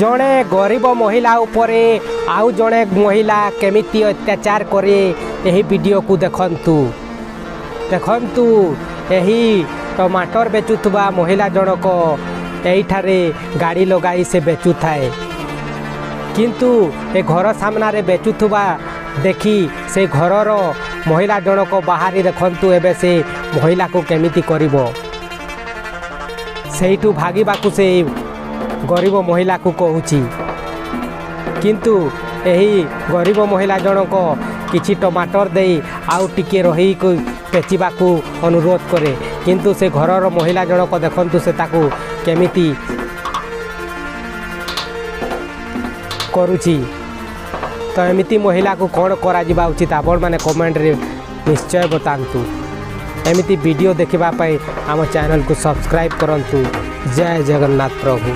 ଜଣେ ଗରିବ ମହିଳା ଉପରେ ଆଉ ଜଣେ ମହିଳା କେମିତି ଅତ୍ୟାଚାର କରେ, ଏହି ଭିଡ଼ିଓକୁ ଦେଖନ୍ତୁ। ଦେଖନ୍ତୁ, ଏହି ଟମାଟର ବେଚୁଥିବା ମହିଳା ଜଣକ ଏଇଠାରେ ଗାଡ଼ି ଲଗାଇ ସେ ବେଚୁଥାଏ। କିନ୍ତୁ ଏ ଘର ସାମ୍ନାରେ ବେଚୁଥିବା ଦେଖି ସେ ଘରର ମହିଳା ଜଣକ ବାହାରି, ଦେଖନ୍ତୁ ଏବେ ସେ ମହିଳାକୁ କେମିତି କରିବ। ସେଇଠୁ ଭାଗିବାକୁ ସେ ଗରିବ ମହିଳାକୁ କହୁଛି। କିନ୍ତୁ ଏହି ଗରିବ ମହିଳା ଜଣକ କିଛି ଟମାଟର ଦେଇ ଆଉ ଟିକେ ରହି ବେଚିବାକୁ ଅନୁରୋଧ କରେ। କିନ୍ତୁ ସେ ଘରର ମହିଳା ଜଣକ, ଦେଖନ୍ତୁ ସେ ତାକୁ କେମିତି କରୁଛି। ତ ଏମିତି ମହିଳାକୁ କ'ଣ କରାଯିବା ଉଚିତ, ଆପଣମାନେ କମେଣ୍ଟରେ ନିଶ୍ଚୟ ବତାନ୍ତୁ। ଏମିତି ଭିଡ଼ିଓ ଦେଖିବା ପାଇଁ ଆମ ଚ୍ୟାନେଲକୁ ସବସ୍କ୍ରାଇବ୍ କରନ୍ତୁ। ଜୟ ଜଗନ୍ନାଥ ପ୍ରଭୁ।